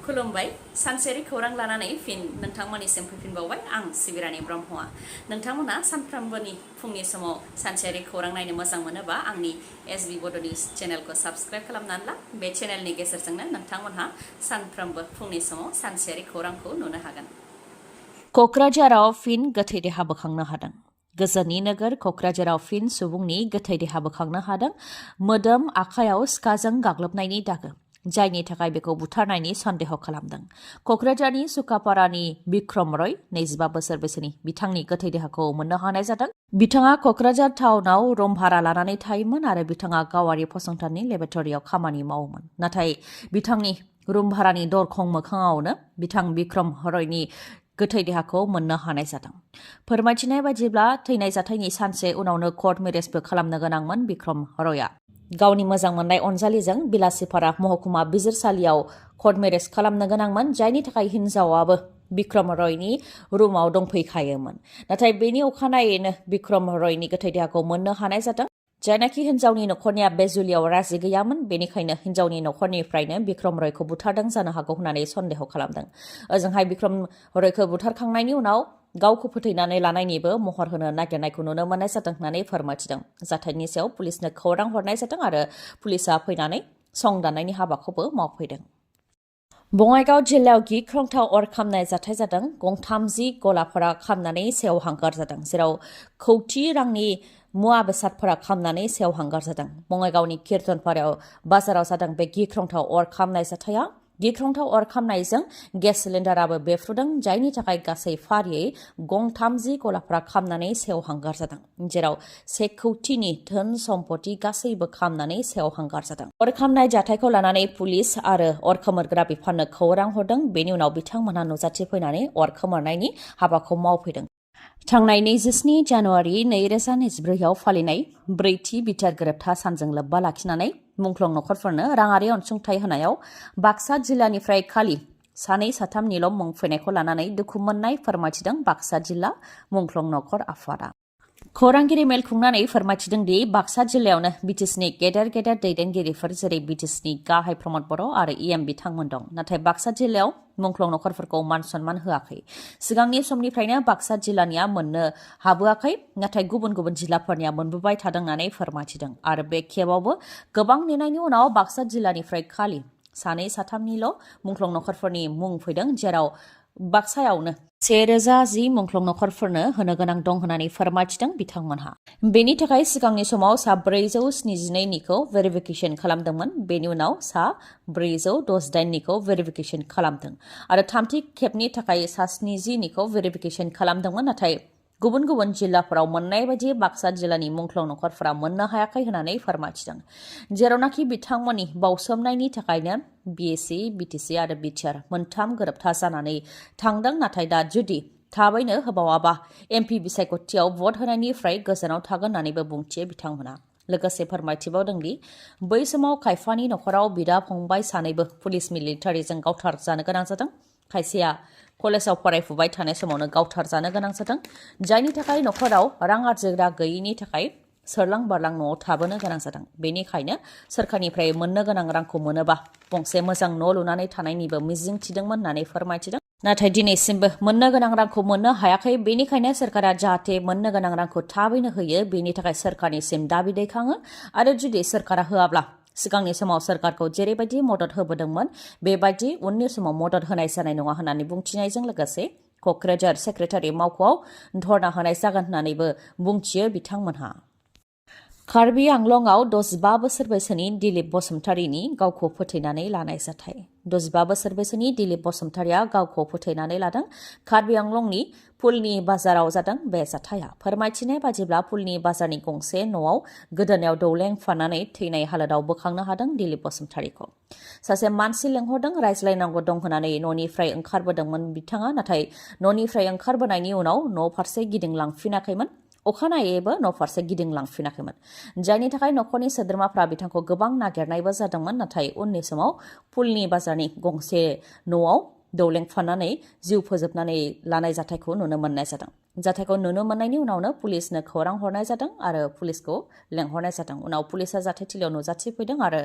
खुलुमबाय सानसेयारि खौरां लानानै फिन नोंथांमोननिसिम फैफिनबावबाय आं सिबिरानि ब्रह्मआ नोंथांमोना सानफ्रोमबोनि फुंनि समाव सानसेयारि खौरां नायनो मोजां मोनोबा आंनि एसबी बड'नि चेनेलखौ साबस्क्राइब खालामनानै ला बे चेनेलनि गेजेरजोंनो नोंथांमोनहा सानफ्रोमबो फुंनि समाव सानसेयारि खौरांखौ नुनो हागोन। क'क्राझाराव फिन गोथै देहा बोखांनो हादों। गोजोननि नोगोर क'क्राझाराव फिन सुबुंनि गोथै देहा बोखांनो हादों। मोदोम आखायाव सिखाजों गाग्लोबनायनि दागो जायनि थाखाय बेखौ बुथारनायनि सन्देह खालामदों। क'क्राझारनि सुकापारानि बिक्रम रय 25 बोसोर बैसोनि बिथांनि गोथै देहाखौ मोननो हानाय जादों। बिथाङा क'क्राझार टाउनाव रुम भारा लानानै थायोमोन आरो बिथाङा गावारि फसंथाननि लेबरेटरियाव खामानि मावोमोन। नाथाय बिथांनि रुम भारानि दरखं मोखाङावनो बिथां बिक्रम रयनि गोथै देहाखौ मोननो हानाय जादों। फोरमायथिनाय बायदिब्ला थैनाय जाथायनि सानसे उनावनो कर्ट मेरेजबो खालामनो गोनांमोन बिक्रम रयआ। गावनि मोजां मोननाय अनजालिजों बिलासिपारा महकुमा बिजिरसालियाव कर्ट मेरेज खालामनो गोनांमोन जायनि थाखाय हिन्जावाबो बिक्रम रयनि रुमाव दंफैखायोमोन। नाथाय बेनि अखानायैनो बिक्रम रयनि गोथै देहाखौ मोननो हानाय जादों। जायनाखि हिन्जावनि नखरनिया बे जुलियाव राजि गैयामोन बेनिखायनो हिन्जावनि नखरनिफ्रायनो बिक्रम रयखौ बुथारदों जानो हागौ होननानै सन्देह खालामदों। ओजोंहाय बिक्रम रयखौ बुथारखांनायनि उनाव गावखौ फोथैनानै लानायनिबो महर होनो नागिरनायखौ नुनो मोननाय जादों होननानै फोरमायथिदों। जाथायनि सायाव पुलिसनो खौरां हरनाय जादों आरो पुलिसा फैनानै संदाननायनि हाबाखौबो मावफैदों। बङाइगाव जिल्लायाव गिख्रंथाव अर खामनाय जाथाय जादों। गंथामजि गलाफोरा खामनानै सेवहांगार जादों जेराव खौथि रांनि मुवा बेसादफोरा खामनानै सेवहांगार जादों। बङाइगावनि कीर्तनपारायाव बाजाराव जादों बे गिख्रंथाव अर खामनाय जाथाया। गिख्रंथाव अर खामनायजों गेस सिलिन्डाराबो बेफ्रुदों जायनि थाखाय गासै फारियै गंथामजि गलाफोरा खामनानै सेवहांगार जादों जेराव 1 कौटिनि धोन सम्पति गासैबो खामनानै सेवहांगार जादों। अर खामनाय जाथायखौ लानानै पुलिस आरो अर खोमोरग्रा बिफाननो खौरां हरदों। बेनि उनाव बिथांमोनहा नुजाथिफैनानै अर खोमोरनायनि हाबाखौ मावफैदों। थांनाय 27 जानुवारि 2024आव फालिनाय ब्रैथि बिटिआर गोरोबथा सानजों लोब्बा लाखिनानै मुंख्लं नखरफोरनो राङारि अनसुंथाइ होनायाव बाक्सा जिल्लानिफ्राय खालि 2-3निल' मुं फैनायखौ लानानै दुखु मोननाय फोरमायथिदों बाक्सा जिल्ला मुंख्लं नखर आफादा। खौरांगिरि मेल खुंनानै फोरमायथिदों दि बाक्सा जिल्लायावनो बिटिसिनि गेदेर दैदेनगिरिफोर जेरै बिटिसिनि गाहाय प्रमद बर' आरो इएम बिथांमोन दं। नाथाय बाक्सा जिल्लायाव मुंख्लं नखरफोरखौ मान सनमान होआखै। सिगांनि समनिफ्रायनो बाक्सा जिल्लानिया मोननो हाबोआखै नाथाय गुबुन गुबुन जिल्लाफोरनिया मोनबोबाय थादों होननानै फोरमायथिदों आरो बे खेबावबो गोबां नेनायनि उनाव बाक्सा जिल्लानिफ्राय खालि 2-3निल' मुंख्लं नखरफोरनि मुं फैदों जेराव बाक्सायावनो 1010 मुंख्लं नखरफोरनो होनो गोनां दं होननानै फोरमायथिदों बिथांमोनहा। बेनि थाखाय सिगांनि समाव 472निखौ भेरिफिकेसन खालामदोंमोन। बेनि उनाव 468निखौ भेरिफिकेसन खालामदों आरो थामथि खेबनि थाखाय 70निखौ भेरिफिकेसन खालामदोंमोन। नाथाय गुबुन गुबुन जिल्लाफोराव मोननाय बायदि बाक्सा जिल्लानि मुंख्लं नखरफोरा मोननो हायाखै होननानै फोरमायथिदों। जेरावनाखि बिथांमोननि बावसोमनायनि थाखायनो बिएसि, बिटिसि आरो बिटिआर मोनथाम गोरोबथा जानानै थांदों। नाथाय दा जुदि थाबैनो होबावाबा एमपि बिसायख'थियाव भट होनायनिफ्राय गोजानाव थागोन होननानैबो बुंथियो बिथांमोना। लोगोसे फोरमायथिबावदों दि बै समाव खायफानि नखराव बिदा फंबाय सानैबो पुलिस मिलिटारिजों गावथार जानो गोनां जादों। खायसेया कलेजाव फरायफुबाय थानाय समावनो गावथार जानो गोनां जादों जायनि थाखाय नखराव रां आरजिग्रा गैयिनि थाखाय सोरलां बारलां न'आव थाबोनो गोनां जादों। बेनिखायनो सोरखारनिफ्राय मोननो गोनां रांखौ मोनोबा गंसे मोजां न' लुनानै थानायनिबो मिजिं थिदोंमोन होननानै फोरमायथिदों। नाथाय दिनैसिमबो मोननो गोनां रांखौ मोननो हायाखै। बेनिखायनो सोरखारा जाहाथे मोननो गोनां रांखौ थाबैनो होयो बेनि थाखाय सोरखारनिसिम दाबि दैखाङो आरो जुदि सोरखारा होआब्ला सिगांनि समाव सोरखारखौ जेरैबायदि मदद होबोदोंमोन बेबायदि उननि समाव मदद होनाय जानाय नङा होननानै बुंथिनायजों लोगोसे क'क्राझार सेक्रेटारि मावख'आव धर्ना होनाय जागोन होननानैबो बुंथियो बिथांमोनहा। कार्बि आंलंआव 65 बोसोर बैसोनि दिलीप बसुमतारीनि गावखौ फोथैनानै लानाय जाथाय। 65 बोसोर बैसोनि दिलीप बसुमतारीया गावखौ फोथैनानै लादों। कार्बि आंलंनि पुलनि बाजाराव जादों बे जाथाया। फोरमायथिनाय बादिब्ला पुलनि बाजारनि गंसे न'आव गोदोनायाव दौलें फाननानै थैनाय हालोदाव बोखांनो हादों दिलीप बसुमतारीखौ। सासे मानसि लेंहरदों रायज्लायनांगौ दं होननानै न'निफ्राय ओंखारबोदोंमोन बिथाङा। नाथाय न'निफ्राय ओंखारबोनायनि उनाव न' फारसे गिदिंलांफिनाखैमोन। अखानायैबो न' फारसे गिदिंलांफिनाखैमोन जायनि थाखाय नखरनि सोद्रोमाफ्रा बिथांखौ गोबां नागिरनायबो जादोंमोन। नाथाय उननि समाव पुलनि बाजारनि गंसे न'आव दौलें फाननानै जिउ फोजोबनानै लानाय जाथायखौ नुनो मोननाय जादों। जाथायखौ नुनो मोननायनि उनावनो पुलिसनो खौरां हरनाय जादों आरो पुलिसखौ लेंहरनाय जादों। उनाव पुलिसा जाथायथिलियाव नुजाथिफैदों आरो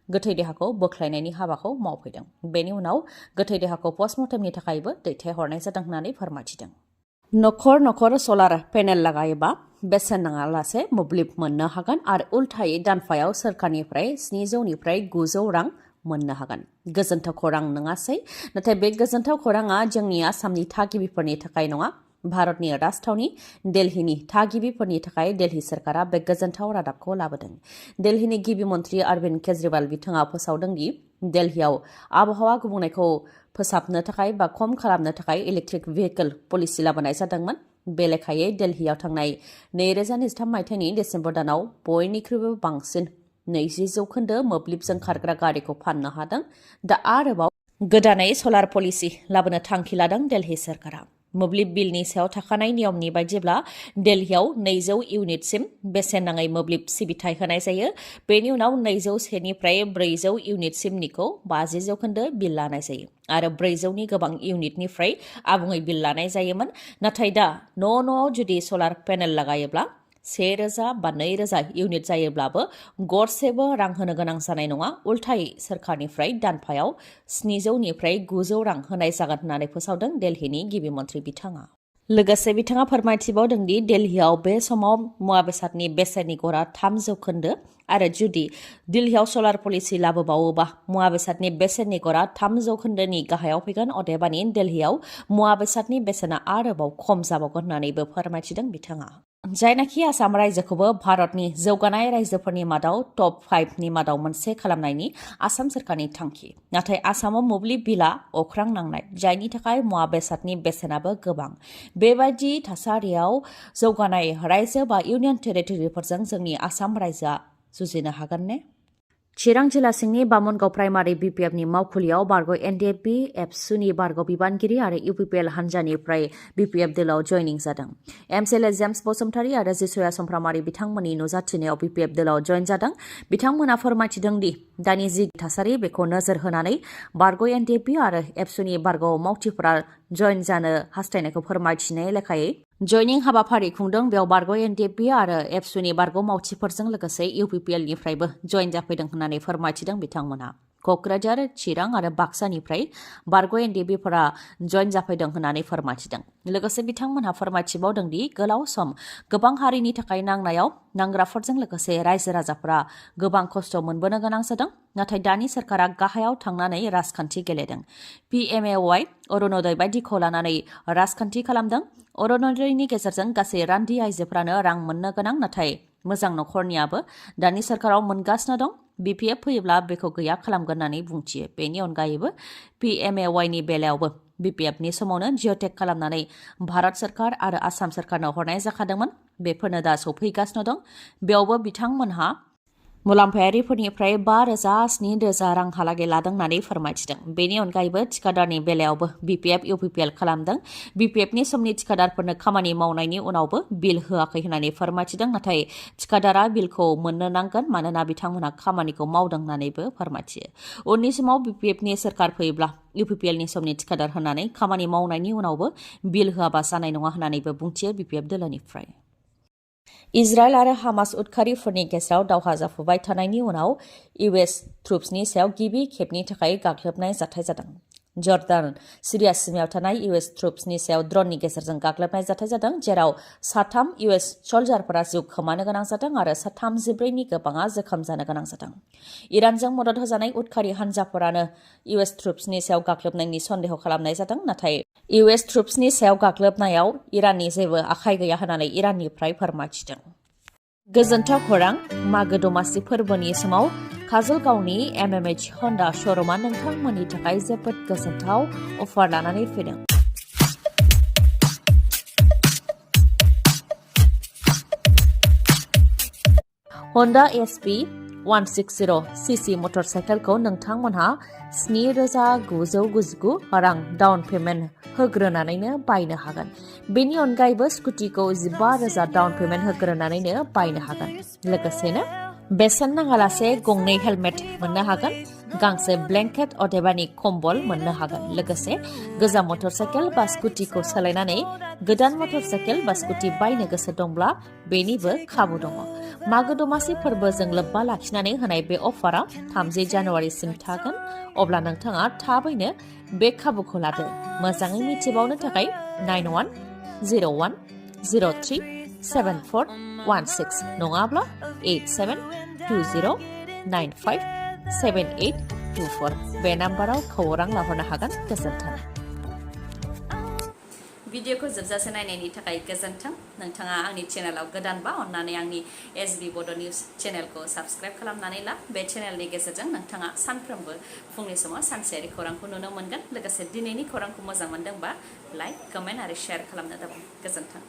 गोथै देहाखौ बोख्लायनायनि हाबाखौ मावफैदों। बेनि उनाव गोथै देहाखौ पस्टमर्टेमनि थाखायबो दैथायहरनाय जादों होननानै फोरमायथिदों। नखर नखर सलार पेनेल लागायोबा बेसेन नाङालासे मोब्लिब मोननो हागोन आरो उल्थायै दानफायाव सोरखारनिफ्राय 700निफ्राय 900 रां मोननो हागोन। गोजोनथाव खौरां नङासै? नाथाय बे गोजोनथाव खौराङा जोंनि आसामनि थागिबिफोरनि थाखाय नङा। भारतनि राजथावनि दिल्लीनि थागिबिफोरनि थाखाय दिल्ली सरकारा बे गोजोनथाव रादाबखौ लाबोदों। दिल्लीनि गिबि मन्थ्रि अरविंद केजरीवाल बिथाङा फोसावदों दि दिल्लीयाव आबहावा गुबुंनायखौ फोसाबनो थाखाय बा खम खालामनो थाखाय इलेक्ट्रिक भेहिकल पलिसि लाबोनाय जादोंमोन। बे लेखायै दिल्लीयाव थांनाय 2023 मायथाइनि डिसेम्बर दानाव बयनिख्रुइबो बांसिन 20% मोब्लिबजों खारग्रा गारिखौ फाननो हादों। दा आरोबाव गोदानै सलार पलिसि लाबोनो थांखि लादों दिल्ली सरकारा। मोब्लिब बिलनि सायाव थाखानाय नियमनि बायदिब्ला दिल्लीयाव 200 इउनिटसिम बेसेन नाङै मोब्लिब सिबिथाय होनाय जायो। बेनि उनाव 201निफ्राय 400 इउनिटसिमनिखौ 50% बिल लानाय जायो आरो 400नि गोबां इउनिटनिफ्राय आबुङै बिल लानाय जायोमोन। नाथाय दा न'आव जुदि सलार पेनेल लागायोब्ला 1000 बा 2000 इउनिट जायोब्लाबो गरसेबो रां होनो गोनां जानाय नङा। उल्थायै सोरखारनिफ्राय दानफायाव 700निफ्राय 900 रां होनाय जागोन होननानै फोसावदों दिल्लीनि गिबि मन्थ्रि बिथाङा। लोगोसे बिथाङा फोरमायथिबावदों दि दिल्लीयाव बे समाव मुवा बेसादनि बेसेननि गरा 3% आरो जुदि दिल्लीयाव सलार पलिसि लाबोबावोबा मुवा बेसादनि बेसेननि गरा 3% गाहायाव फैगोन। अदेबानि दिल्लीयाव मुवा बेसादनि बेसेना आरोबाव खम जाबावगोन होननानैबो फोरमायथिदों बिथाङा। जायनाखि आसाम रायजोखौबो भारतनि जौगानाय रायजोफोरनि मादाव टप 5नि मादाव मोनसे खालामनायनि आसाम सोरखारनि थांखि। नाथाय आसामाव मोब्लिब बिला अख्रां नांनाय, जायनि थाखाय मुवा बेसादनि बेसेनाबो गोबां। बेबायदि थासारियाव जौगानाय रायजो बा इउनियन टेरिटरिफोरजों जोंनि आसाम रायजोआ जुजिनो हागोन ने? चिरां जिल्ला सिंनि बामोनगाव प्राइमारि बिपिएफनि मावखुलियाव बारग' एनडिएफबि एबसुनि बारग' बिबानगिरि आरो इउपिपिएल हान्जानिफ्राय बिपिएफ दोलाव जयनिं जादों। एमसिएलए जेम्स बसुमतारी आरो जिसुया समफ्रामारि बिथांमोननि नुजाथिनायाव बिपिएफ दोलाव जयन जादों। बिथांमोना फोरमायथिदों दि दानि जि थासारि बेखौ नोजोर होनानै बारग' एनडिएफबि आरो एबसुनि बारग' मावथिफोरा जयन जानो हास्थायनायखौ फोरमायथिनाय लेखायै जयनिं हाबाफारि खुंदों। बेयाव बारग' एनडिएफबि आरो एबसुनि बारग' मावथिफोरजों लोगोसे इउपिपिएलनिफ्रायबो जयन जाफैदों होननानै फोरमायथिदों बिथांमोना। क'क्राझार, चिरां आरो बाक्सानिफ्राय बारग' एनडिएफबिफोरा जयन जाफैदों होननानै फोरमायथिदों। लोगोसे बिथांमोनहा फोरमायथिबावदों दि गोलाव सम गोबां हारिनि थाखाय नांनायाव नांग्राफोरजों लोगोसे रायजो राजाफोरा गोबां खस्थ' मोनबोनो गोनां जादों। नाथाय दानि सोरखारा गाहायाव थांनानै राजखान्थि गेलेदों। पिएमएवाइ अरुणोदय बायदिखौ लानानै राजखान्थि खालामदों। अरुणोदयनि गेजेरजों गासै रान्दि आइजोफोरानो रां मोननो गोनां, नाथाय मोजां नखरनियाबो दानि सोरखाराव मोनगासिनो दं। बिपिएफ फैयोब्ला बेखौ गैया खालामगोन होननानै बुंथियो। बेनि अनगायैबो पिएमएवाइनि बेलायावबो बिपिएफनि समावनो जिअटेक खालामनानै भारत सोरखार आरो आसाम सोरखारनो हरनाय जाखादोंमोन। बेफोरनो दा सफैगासिनो दं। बेयावबो बिथांमोनहा मुलाम्फायारिफोरनिफ्राय 5,000-7,000 रांहालागै लादों होननानै फोरमायथिदों। बेनि अनगायैबो थिकादारनि बेलायावबो बिपिएफ इउपिपिएल खालामदों। बिपिएफनि समनि थिकादारफोरनो खामानि मावनायनि उनावबो बिल होआखै होननानै फोरमायथिदों। नाथाय थिकादारा बिलखौ मोननो नांगोन, मानोना बिथांमोनहा खामानिखौ मावदों होननानैबो फोरमायथियो। उननि समाव बिपिएफनि सोरखार फैयोब्ला इउपिपिएलनि समनि थिकादार होननानै खामानि मावनायनि उनावबो बिल होआबा जानाय नङा होननानैबो बुंथियो बिपिएफ दोलोनिफ्राय। इजराइल आरो हामास उदखारिफोरनि गेजेराव दावहा जाफुबाय थानायनि उनाव इउएस ट्रुप्सनि सायाव गिबि खेबनि थाखाय गाग्लोबनाय जाथाय जादों। जर्डान सिरिया सिमायाव थानाय इउएस ट्रुप्सनि सायाव ड्रननि गेजेरजों गाग्लोबनाय जाथाय जादों, जेराव 3 इउएस सल्जारफोरा जिउ खोमानो गोनां जादों आरो 34नि गोबाङा जोखोम जानो गोनां जादों। इरानजों मदद होजानाय उदखारि हान्जाफोरानो इउएस ट्रुप्सनि सायाव गाग्लोबनायनि सन्देह खालामनाय जादों। नाथाय इउएस ट्रुप्सनि सायाव गाग्लोबनायाव इराननि जेबो आखाइ गैया होननानै इराननिफ्राय फोरमायथिदों। गोजोनथाव खौरां, मागो दमासि फोरबोनि समाव काजलगावनि एमएमएच हन्डा श'रुमा नोंथांमोननि थाखाय जोबोद गोजोनथाव अफार लानानै फैदों। हन्डा एसपि 160 सीसी मटर साइकेलखौ नोंथांमोनहा 7,999 रां डाउन पेमेन्ट होग्रोनानैनो बायनो हागोन। बेनि अनगायैबो स्कुटिखौ 15,000 डाउन पेमेन्ट होग्रोनानैनो बायनो हागोन। लोगोसेनो बेसेन नाङालासे गंनै हेलमेट मोननो हागोन गांसे ब्लेंकेट अदेबानि कम्बल मोननो हागोन लोगोसे गोजाम मटरसाइकेल बा स्कुटिखौ सोलायनानै गोदान मटरसाइकेल बा स्कुटि बायनो गोसो दंब्ला बेनिबो खाबु दङ मागो दमासि फोरबोजों लोब्बा लाखिनानै होनाय बे अफारा 30 जानुवारिसिम थागोन अब्ला नोंथाङा थाबैनो बे खाबुखौ लादो मोजाङै मिथिबावनो थाखाय 9101037416 नङाब्ला 8720957824 बे नाम्बाराव खौरां लाहरनो हागोन गोजोन्थों भिडिअखौ जोबजासे नायनायनि थाखाय गोजोन्थों नोंथाङा आंनि चेनेलाव गोदानबा अन्नानै आंनि एसबी बड' निउज चेनेलखौ साबस्क्राइब खालामनानै ला बे चेनेलनि गेजेरजों नोंथाङा सानफ्रोमबो फुंनि समाव सानसेयारि खौरांखौ नुनो मोनगोन लोगोसे दिनैनि खौरांखौ मोजां मोनदोंबा लाइक कमेन्ट आरो शेयार खालामनो दाबाव गोजोन्थों